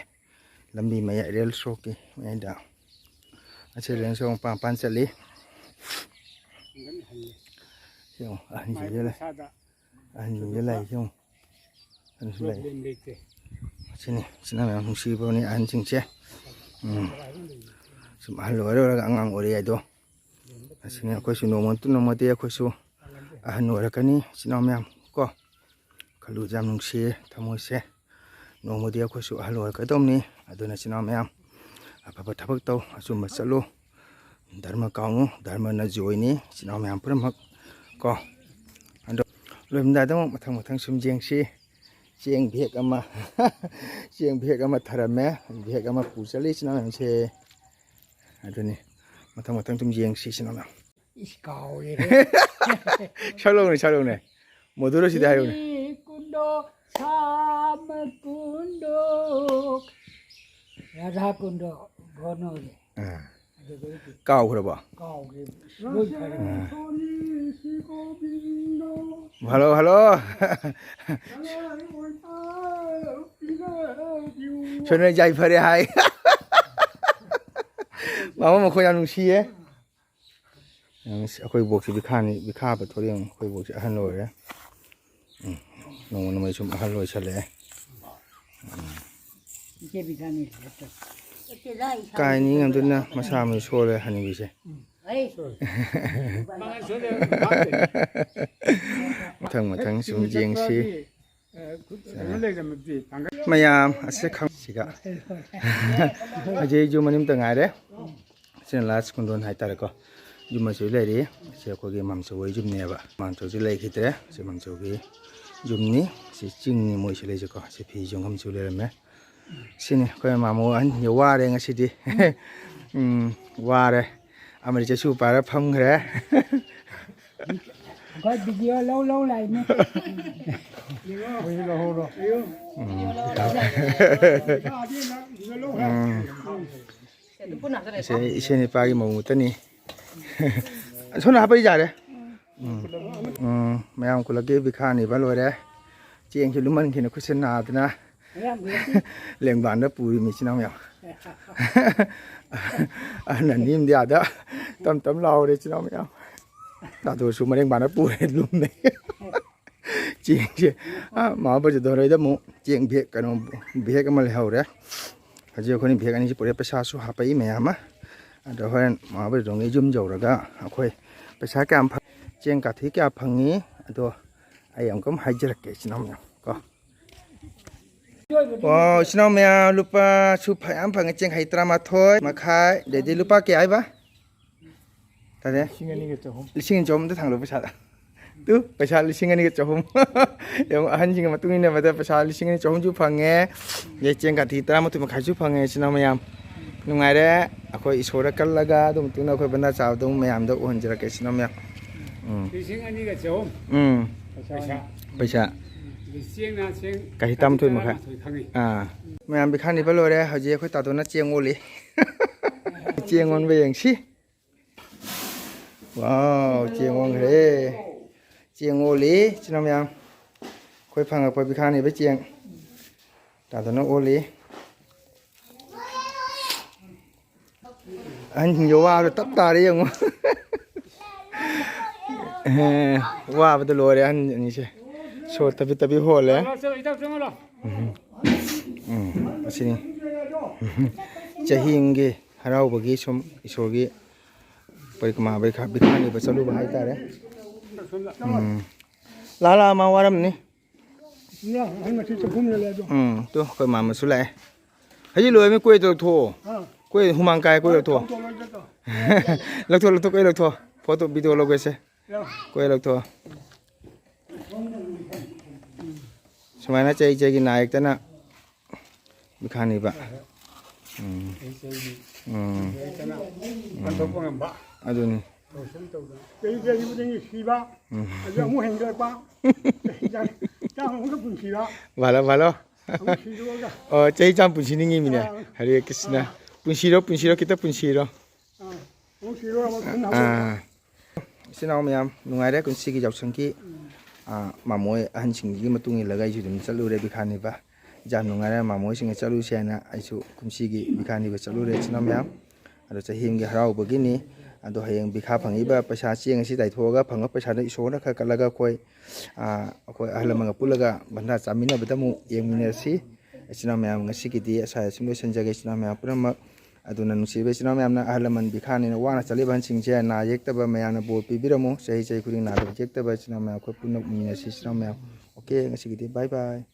ꯂꯝꯕꯤ ꯃꯌꯥꯏ, ꯔꯦꯜ ꯁꯣꯔꯣꯛꯀꯤ ꯃꯌꯥꯏꯗ꯫ ꯑꯁꯤ ꯔꯦꯜ ꯁꯣꯔꯣꯛ ꯃꯄꯥꯟ ꯃꯄꯥꯟ ꯆꯠꯂꯤ꯫ ꯌꯦꯡꯉꯣ, ꯑꯍꯟꯁꯤꯡꯁꯦ ꯂꯩ꯫ ꯑꯍꯟꯁꯤꯡꯁꯦ ꯂꯩ, ꯌꯦꯡꯉꯣ꯫ ꯑꯍꯟꯁꯨ ꯂꯩ꯫ ꯑꯁꯤꯅꯤ, ꯁꯤꯅ ꯃꯌꯥꯝ ꯅꯨꯡꯁꯤꯕꯅꯤ ꯑꯍꯟꯁꯤꯡꯁꯦ꯫ ꯎꯝ꯫ ꯁꯨꯝ ꯑꯍꯜ ꯑꯣꯏꯔ ꯑꯣꯏꯔꯒ ꯑꯉꯥꯡ ꯑꯣꯏꯔꯤ ꯍꯥꯏꯗꯣ꯫ ꯑꯁꯤꯅꯤ, ꯑꯩꯈꯣꯏꯁꯨ ꯅꯣꯡꯃ ꯅꯠꯇ ꯅꯣꯡꯃꯗꯤ ꯑꯩꯈꯣꯏꯁꯨ ꯑꯍꯟ ꯑꯣꯏꯔꯛꯀꯅꯤ ꯏꯆꯤꯟ ꯏꯅꯥꯎ ꯃꯌꯥꯝ ꯀꯣ꯫ ꯈꯜꯂꯨꯕꯗ ꯌꯥꯝ ꯅꯨꯡꯁꯤꯌꯦ ꯊꯃꯣꯏꯁꯦ꯫ ꯅꯣꯡꯃꯗꯤ ꯑꯩꯈꯣꯏꯁꯨ ꯑꯍꯜ ꯑꯣꯏꯔꯛꯀꯗꯧꯅꯤ꯫ ꯑꯗꯨꯅ ꯏꯆꯤꯟ ꯏꯅꯥꯎ ꯃꯌꯥꯝ, ꯑꯐꯕ ꯊꯕꯛ ꯇꯧ, ꯑꯆꯨꯝꯕ ꯆꯠꯂꯨ, ꯙꯔꯃ ꯀꯥꯎꯅꯨ, ꯙꯔꯃꯅ ꯖꯣꯏꯅꯤ ꯏꯆꯤꯟ ꯏꯅꯥꯎ ꯃꯌꯥꯝ ꯄꯨꯝꯅꯃꯛ ꯀꯣ꯫ ꯑꯗꯣ ꯂꯣꯏꯔꯝꯗꯥꯏꯗ ꯑꯃꯨꯛ ꯃꯊꯪ ꯃꯊꯪ ꯁꯨꯝ ꯌꯦꯡꯁꯤ꯫ ꯆꯦꯡ ꯕꯦꯒ ꯑꯃ ꯆꯦꯡ ꯕꯦꯒ ꯑꯃ ꯊꯔꯝꯃꯦ꯫ ꯕꯦꯒ ꯑꯃ ꯄꯨ ꯆꯠꯂꯤ ꯏꯆꯤꯟ ꯏꯅꯥꯎ ꯃꯌꯥꯝꯁꯦ꯫ ꯑꯗꯨꯅꯤ, ꯃꯊꯪ ꯃꯊꯪ ꯁꯨꯝ ꯌꯦꯡꯁꯤ ꯏꯆꯤꯟ ꯏꯅꯥꯎ ꯃꯌꯥꯝ꯫ ꯏꯁ, ꯀꯥꯎꯔꯦꯍꯦ꯫ ꯁꯛꯂꯧꯅꯦ, ꯁꯛꯂꯧꯅꯦ꯫ ꯃꯣꯗꯨꯔꯣ ꯁꯤꯗ ꯍꯥꯏꯌꯨꯅꯦ꯫ ꯁ꯭ꯔꯤ ꯀꯨꯟꯗꯣ, ꯁ꯭ꯌꯥꯃ ꯀꯨꯟꯗꯣ, ꯔꯥꯙꯥ ꯀꯨꯟꯗꯣ, ꯒꯣꯅꯣꯔꯦ꯫ ꯑꯥ꯫ ꯑꯗꯨꯗꯩꯗꯤ ꯀꯥꯎꯈ꯭ꯔꯕꯣ? ꯀꯥꯎꯈ꯭ꯔꯦ꯫ ꯂꯣꯏ ꯐꯔꯦ꯫ ꯑꯥ꯫ Hello, hello. ꯁꯣꯏꯅ ꯌꯥꯏꯐꯔꯦ ꯍꯥꯏ꯫ ꯃꯥꯃ ꯃꯈꯣꯏ ꯌꯥꯝ ꯅꯨꯡꯁꯤꯌꯦ꯫ ꯌꯦꯡꯉꯁꯤ, ꯑꯩꯈꯣꯏ ꯕꯣꯛꯁꯤ ꯕꯤꯈꯥꯅꯤ, ꯕꯤꯈꯥ ꯍꯥꯞꯄ ꯊꯣꯛꯂꯛꯑꯦ ꯌꯦꯡꯉꯨ꯫ ꯑꯩꯈꯣꯏ ꯕꯣꯛꯁꯤ ꯑꯍꯜ ꯑꯣꯏꯔꯦ꯫ ꯎꯝ, ꯅꯣꯡꯃ ꯅꯣꯡꯃꯒꯤ ꯁꯨꯝ ꯑꯍꯜ ꯑꯣꯏꯁꯜꯂꯛꯑꯦ꯫ ꯏꯆꯦ ꯕꯤꯈꯥꯅꯤ ꯂꯦꯞꯇꯣ꯫ ꯀꯥꯏ ꯅꯤꯡꯉꯝꯗꯣꯏꯅꯣ, ꯃꯁꯥ ꯑꯃ ꯁꯣꯜꯂꯦ ꯍꯅꯨꯕꯤꯁꯦ꯫ ꯃꯊꯪ ꯃꯊꯪ ꯁꯨꯝ ꯌꯦꯡꯁꯤ꯫ ꯃꯌꯥꯝ ꯑꯁꯤ ꯈꯪ-, ꯁꯤꯒ ꯍꯧꯖꯤꯛ ꯌꯨꯝ ꯑꯅꯤꯃꯇ ꯉꯥꯏꯔꯦ꯫ ꯁꯤꯅ ꯂꯥꯁ ꯀꯨꯟꯗꯣꯟ ꯍꯥꯏꯇꯥꯔꯦꯀꯣ꯫ ꯌꯨꯝ ꯑꯃꯁꯨ ꯂꯩꯔꯤ꯫ ꯁꯤ ꯑꯩꯈꯣꯏꯒꯤ ꯃꯥꯝꯆꯧ ꯍꯣꯏ ꯌꯨꯝꯅꯦꯕ꯫ ꯃꯥꯝꯆꯧꯁꯤ ꯂꯩꯈꯤꯗ꯭ꯔꯦ꯫ ꯁꯤ ꯃꯥꯝꯆꯧꯒꯤ ꯌꯨꯝꯅꯤ꯫ ꯁꯤ ꯆꯤꯡꯅꯤ ꯃꯣꯏꯁꯤ ꯂꯩꯁꯦꯀꯣ꯫ ꯁꯤ ꯐꯤ ꯌꯣꯟꯐꯝꯁꯨ ꯂꯩꯔꯝꯃꯦ꯫ ꯁꯤꯅꯤ ꯑꯩꯈꯣꯏ ꯃꯥꯃꯣ ꯑꯍꯟꯁꯦ ꯋꯥꯔꯦ ꯉꯁꯤꯗꯤ꯫ ꯎꯝ, ꯋꯥꯔꯦ꯫ ꯑꯃꯗꯤ ꯆꯩꯁꯨ ꯄꯥꯏꯔ ꯐꯝꯈ꯭ꯔꯦ꯫ ꯑꯩꯈꯣꯏ ꯚꯤꯗꯤꯑꯣ ꯂꯧ ꯂꯧ ꯂꯥꯛꯏꯅꯦ꯫ ꯎꯝ꯫ ꯎꯝ꯫ ꯏꯆꯦ, ꯏꯆꯦ ꯅꯤꯄꯥꯒꯤ ꯃꯧ ꯉꯥꯛꯇꯅꯤ꯫ ꯁꯣꯝꯅ ꯍꯥꯞꯄ ꯌꯥꯔꯦ꯫ ꯎꯝ꯫ ꯎꯝ, ꯃꯌꯥꯝ ꯈꯨꯂꯛꯀꯤ ꯕꯤꯈꯥ ꯅꯤꯕ ꯂꯣꯏꯔꯦ꯫ ꯆꯦꯡꯁꯨ ꯂꯨꯝꯃꯟꯈꯤꯅ ꯈꯨꯠꯁꯦ ꯅꯥꯗꯅ ꯂꯦꯡꯕꯥꯟꯗ ꯄꯨꯔꯤ ꯃꯤꯆꯤꯟ ꯃꯅꯥꯎ ꯃꯌꯥꯝ꯫ ꯑꯍꯟ ꯑꯅꯤ ꯑꯃꯗꯤ ꯑꯥꯗ ꯇꯝ ꯇꯝ ꯂꯥꯎꯔꯦ ꯏꯆꯤꯟ ꯏꯅꯥꯎ ꯃꯌꯥꯝ꯫ ꯇꯥꯗꯣꯁꯨ ꯃꯔꯦꯡ ꯕꯥꯟꯗ ꯄꯨꯔꯦ ꯂꯨꯝꯃꯦ꯫ ꯆꯦꯡꯁꯦ, ꯑꯥ, ꯃꯥ ꯕꯖꯗꯣꯔꯣꯏꯗ ꯑꯃꯨꯛ ꯆꯦꯡ ꯕꯦꯒ, ꯀꯩꯅꯣ, ꯕꯦꯒ ꯑꯃ ꯂꯩꯍꯧꯔꯦ꯫ ꯍꯧꯖꯤꯛ ꯑꯩꯈꯣꯏꯅ ꯕꯦꯒ ꯑꯅꯤꯁꯤ ꯄꯨꯔꯛꯑꯦ, ꯄꯩꯁꯥꯁꯨ ꯍꯥꯞꯄꯛꯏ ꯃꯌꯥꯝ ꯑꯃ꯫ ꯑꯗꯣ ꯍꯣꯔꯦꯟ ꯃꯥ ꯕꯖꯗꯣꯔꯣꯏ ꯌꯨꯝ ꯌꯧꯔꯒ ꯑꯩꯈꯣꯏ ꯄꯩꯁꯥ ꯀꯌꯥꯝ ꯐ-, ꯆꯦꯡ ꯀꯥꯊꯤ ꯀꯌꯥ ꯐꯪꯉꯤ ꯑꯗꯣ ꯑꯩ ꯑꯃꯨꯛꯀ ꯑꯃꯨꯛ ꯍꯥꯏꯖꯔꯛꯀꯦ, ꯏꯆꯤꯟ ꯏꯅꯥꯎ ꯃꯌꯥꯝ ꯀꯣ꯫ ꯑꯣ, ꯏꯆꯤꯟ ꯏꯅꯥꯎ ꯃꯌꯥꯝ, ꯂꯨꯄꯥ ꯁꯨ ꯐ-, ꯌꯥꯝ ꯐꯪꯉꯦ, ꯆꯦꯡ ꯈꯥꯏ ꯇꯔꯥꯃꯥꯊꯣꯏ ꯃꯈꯥꯏ, ꯑꯗꯩꯗꯤ ꯂꯨꯄꯥ ꯀꯌꯥ ꯍꯥꯏꯕ? ꯇꯥꯗꯦ? ꯂꯤꯁꯤꯡ ꯑꯅꯤꯒ ꯆꯍꯨꯝ꯫ ꯂꯤꯁꯤꯡ ꯑꯅꯤ ꯆꯍꯨꯝꯗ ꯊꯥꯡꯒꯠꯂꯣ ꯄꯩꯁꯥꯗ꯫ ꯇꯨ, ꯄꯩꯁꯥ ꯂꯤꯁꯤꯡ ꯑꯅꯤꯒ ꯆꯍꯨꯝ꯫ ꯌꯦꯡꯉꯣ, ꯑꯍꯟꯁꯤꯡꯒꯤ ꯃꯇꯨꯡ ꯏꯟꯅꯕꯗ ꯄꯩꯁꯥ ꯂꯤꯁꯤꯡ ꯑꯅꯤ ꯆꯍꯨꯝꯁꯨ ꯐꯪꯉꯦ꯫ ꯑꯗꯩ ꯆꯦꯡ ꯀꯥꯊꯤ ꯇꯔꯥꯃꯥꯊꯣꯏ ꯃꯈꯥꯏꯁꯨ ꯐꯪꯉꯦ, ꯏꯆꯤꯟ ꯏꯅꯥꯎ ꯃꯌꯥꯝ꯫ ꯅꯨꯡꯉꯥꯏꯔꯦ꯫ ꯑꯩꯈꯣꯏ ꯏꯁꯣꯔꯗ ꯀꯜꯂꯒ ꯑꯗꯨ ꯃꯇꯨꯡꯗ ꯑꯩꯈꯣꯏ ꯕꯟꯗꯥ ꯆꯥꯕꯗꯣ ꯃꯌꯥꯝꯗ ꯎꯍꯟꯖꯔꯛꯀꯦ, ꯏꯆꯤꯟ ꯏꯅꯥꯎ ꯃꯌꯥꯝ꯫ ꯎꯝ꯫ ꯂꯤꯁꯤꯡ ꯑꯅꯤꯒ ꯆꯍꯨꯝ꯫ ꯎꯝ꯫ ꯄꯩꯁꯥ꯫ ꯄꯩꯁꯥ꯫ ꯑꯗꯩ ꯆꯦꯡꯅ ꯆꯦꯡ ꯀꯥꯊꯤ ꯇꯔꯥꯃꯥꯊꯣꯏ ꯃꯈꯥꯏ꯫ ꯇꯔꯥꯃꯥꯊꯣꯏ ꯈꯪꯉꯤ꯫ ꯑꯥ꯫ ꯃꯌꯥꯝ ꯄꯤꯈꯥ ꯅꯤꯕ ꯂꯣꯏꯔꯦ꯫ ꯍꯧꯖꯤꯛ ꯑꯩꯈꯣꯏ ꯇꯥꯇꯣꯟꯅ ꯆꯦꯡ ꯑꯣꯜꯂꯤ꯫ ꯆꯦꯡ ꯑꯣꯟꯕ ꯌꯦꯡꯁꯤ꯫ ꯋꯥꯎ, ꯆꯦꯡ ꯑꯣꯟꯈ꯭ꯔꯦ꯫ ꯆꯦꯡ ꯑꯣꯜꯂꯤ, ꯏꯆꯤꯟ ꯏꯅꯥꯎ ꯃꯌꯥꯝ꯫ ꯑꯩꯈꯣꯏ ꯐꯪꯉꯛꯄ ꯄꯤꯈꯥ ꯅꯤꯕ ꯆꯦꯡ꯫ ꯇꯥꯗꯅ ꯑꯣꯜꯂꯤ꯫ ꯑꯍꯟꯁꯤꯡꯁꯦ ꯋꯥꯕꯗ ꯇꯞ ꯇꯥꯔꯦ ꯌꯦꯡꯉꯣ꯫ ꯑꯦ, ꯋꯥꯕꯗ ꯂꯣꯏꯔꯦ ꯑꯍꯟ ꯑꯅꯤꯁꯦ꯫ ꯁꯣꯔ ꯇꯕꯤ ꯇꯕꯤ ꯍꯣꯜꯂꯦ꯫ ꯎꯝ, ꯎꯝ, ꯑꯁꯤꯅꯤ꯫ ꯆꯍꯤ ꯑꯃꯒꯤ ꯍꯔꯥꯎꯕꯒꯤ ꯁꯨꯝ ꯏꯁꯣꯔꯒꯤ ꯄꯔꯤꯀ꯭ꯔꯃꯥ ꯕꯤꯈꯥ-, ꯕꯤꯈꯥ ꯅꯤꯕ ꯆꯠꯂꯨꯕ ꯍꯥꯏꯇꯥꯔꯦ꯫ ꯎꯝ꯫ ꯂꯥ ꯂꯥ ꯃꯥ ꯋꯥꯔꯝꯅꯤ꯫ ꯏꯌꯥ, ꯑꯩ ꯉꯁꯤ ꯆꯥꯛꯈꯨꯝ ꯌꯣꯜꯂꯦ ꯑꯗꯣ꯫ ꯎꯝ, ꯇꯨ, ꯑꯩꯈꯣꯏ ꯃꯥꯃꯁꯨ ꯂꯥꯛꯑꯦ꯫ ꯍꯧꯖꯤꯛ ꯂꯣꯏꯔꯃꯤ, ꯀꯣꯏ ꯂꯧꯊꯣꯛꯑꯣ꯫ ꯑꯥ꯫ ꯀꯣꯏ ꯍꯨꯃꯥꯡ ꯀꯥꯏ, ꯀꯣꯏ ꯂꯧꯊꯣꯛꯑꯣ꯫ ꯊꯣꯡꯗꯣꯛꯑꯣ, ꯂꯣꯏ ꯆꯠꯇꯣ꯫ ꯂꯧꯊꯣꯛ, ꯂꯧꯊꯣꯛ, ꯀꯣꯏ ꯂꯧꯊꯣꯛꯑꯣ꯫ Photo, video ꯂꯧꯒꯦꯁꯦ꯫ ꯌꯥ꯫ ꯀꯣꯏ ꯂꯧꯊꯣꯛꯑꯣ꯫ ꯁꯨꯃꯥꯏꯅ ꯆꯍꯤ ꯆꯍꯤꯒꯤ ꯅꯥꯏꯔꯛꯇꯅ ꯕꯤꯈꯥ ꯅꯤꯕ꯫ ꯎꯝ꯫ ꯆꯍꯤ ꯆꯍꯤꯒꯤ ꯎꯝ꯫ ꯅꯥꯏꯔꯛꯇꯅ ꯎꯝ꯫ ꯄꯥꯡꯊꯣꯛꯄ ꯉꯝꯕ꯫ ꯑꯗꯨꯅꯤ꯫ ꯇꯧꯁꯟ ꯇꯧꯗꯅ꯫ ꯆꯍꯤ ꯆꯍꯤ ꯈꯨꯗꯤꯡꯒꯤ ꯁꯤꯕ, ꯎꯝ꯫ ꯑꯗꯨ ꯑꯃꯨꯛ ꯍꯦꯟꯒꯠꯂꯛꯄ, ꯆꯍꯤ ꯆꯥꯝ-, ꯆꯥꯝꯃꯃꯨꯛꯀ ꯄꯨꯟꯁꯤꯕ꯫ ꯚꯥꯂꯣ, ꯚꯥꯂꯣ꯫ ꯑꯃꯨꯛ ꯁꯤꯗꯣꯛꯑꯒ꯫ ꯑꯣ, ꯆꯍꯤ ꯆꯥꯝ ꯄꯨꯟꯁꯤꯅꯤꯡꯉꯤꯃꯤꯅꯦ꯫ ꯑꯥ꯫ ꯍꯔꯦ ꯀ꯭ꯔꯤꯁꯅ꯫ ꯑꯥ꯫ ꯄꯨꯟꯁꯤꯔꯣ, ꯄꯨꯟꯁꯤꯔꯣ, ꯈꯤꯇ ꯄꯨꯟꯁꯤꯔꯣ꯫ ꯑꯥ꯫ ꯑꯃꯨꯛ ꯁꯤꯗꯣꯛꯑꯒ ꯑꯃꯨꯛ ꯈꯨꯟ ꯍꯧꯔꯛꯄ꯫ ꯑꯥ꯫ ꯏꯆꯤꯟ ꯏꯅꯥꯎ ꯃꯌꯥꯝ, ꯅꯨꯡꯉꯥꯏꯔꯦ ꯀꯨꯝꯁꯤꯒꯤ ꯌꯥꯎꯁꯪꯒꯤ, ꯎꯝ꯫ ꯑꯥ, ꯃꯥꯃꯣ ꯍꯣꯏ ꯑꯍꯟꯁꯤꯡꯒꯤ ꯃꯇꯨꯡ ꯏꯜꯂꯒ ꯑꯩꯁꯨ ꯑꯗꯨꯝ ꯆꯠꯂꯨꯔꯦ ꯕꯤꯈꯥ ꯅꯤꯕ꯫ ꯌꯥꯝ ꯅꯨꯡꯉꯥꯏꯔꯦ, ꯃꯥꯃꯣ ꯍꯣꯏꯁꯤꯡꯒ ꯆꯠꯂꯨꯁꯦ ꯍꯥꯏꯅ ꯑꯩꯁꯨ ꯀꯨꯝꯁꯤꯒꯤ ꯕꯤꯈꯥ ꯅꯤꯕ ꯆꯠꯂꯨꯔꯦ, ꯏꯆꯤꯟ ꯏꯅꯥꯎ ꯃꯌꯥꯝ꯫ ꯑꯗꯣ ꯆꯍꯤ ꯑꯃꯒꯤ ꯍꯔꯥꯎꯕꯒꯤꯅꯤ꯫ ꯑꯗꯣ ꯍꯌꯦꯡ ꯕꯤꯈꯥ ꯐꯪꯉꯤꯕ ꯄꯩꯁꯥ ꯆꯦꯡ ꯑꯁꯤ ꯇꯥꯏꯊꯣꯛꯑꯒ ꯐꯪꯕ ꯄꯩꯁꯥꯗꯣ ꯏꯁꯣꯔꯅ ꯈꯔ ꯀꯠꯂꯒ ꯑꯩꯈꯣꯏ, ꯑꯥ, ꯑꯩꯈꯣꯏ ꯑꯍꯜ ꯂꯃꯟꯒ ꯄꯨꯜꯂꯒ ꯚꯟꯗꯥ ꯆꯥꯃꯤꯟꯅꯕꯗ ꯑꯃꯨꯛ ꯌꯦꯡꯃꯤꯟꯅꯔꯁꯤ꯫ ꯏꯆꯤꯟ ꯏꯅꯥꯎ ꯃꯌꯥꯝ, ꯉꯁꯤꯒꯤꯗꯤ ꯑꯁ꯭ꯋꯥꯏꯗ ꯁꯨꯝ ꯂꯣꯏꯁꯤꯟꯖꯒꯦ꯫ ꯏꯆꯤꯟ ꯏꯅꯥꯎ ꯃꯌꯥꯝ ꯄꯨꯝꯅꯃꯛ ꯑꯗꯨꯅ ꯅꯨꯡꯁꯤꯕ ꯏꯆꯤꯟ ꯏꯅꯥꯎ ꯃꯌꯥꯝꯅ, ꯑꯍꯜ ꯂꯃꯟ ꯚꯤꯈꯥꯅꯤꯅ ꯋꯥꯅ ꯆꯠꯂꯤꯕ ꯑꯍꯟꯁꯤꯡꯁꯦ ꯅꯥ ꯌꯦꯛꯇꯕ ꯃꯌꯥꯝꯅ ꯕꯣꯔ ꯄꯤꯕꯤꯔꯝꯃꯨ꯫ ꯆꯍꯤ ꯆꯍꯤ ꯈꯨꯗꯤꯡ ꯅꯥꯗꯕ ꯌꯦꯛꯇꯕ ꯏꯆꯤꯟ ꯏꯅꯥꯎ ꯃꯌꯥꯝ ꯑꯩꯈꯣꯏ ꯄꯨꯟꯅ ꯎꯃꯤꯟꯅꯁꯤ ꯏꯆꯤꯟ ꯏꯅꯥꯎ ꯃꯌꯥꯝ꯫ ꯑꯣꯀꯦ, ꯉꯁꯤꯒꯤꯗꯤ bye bye꯫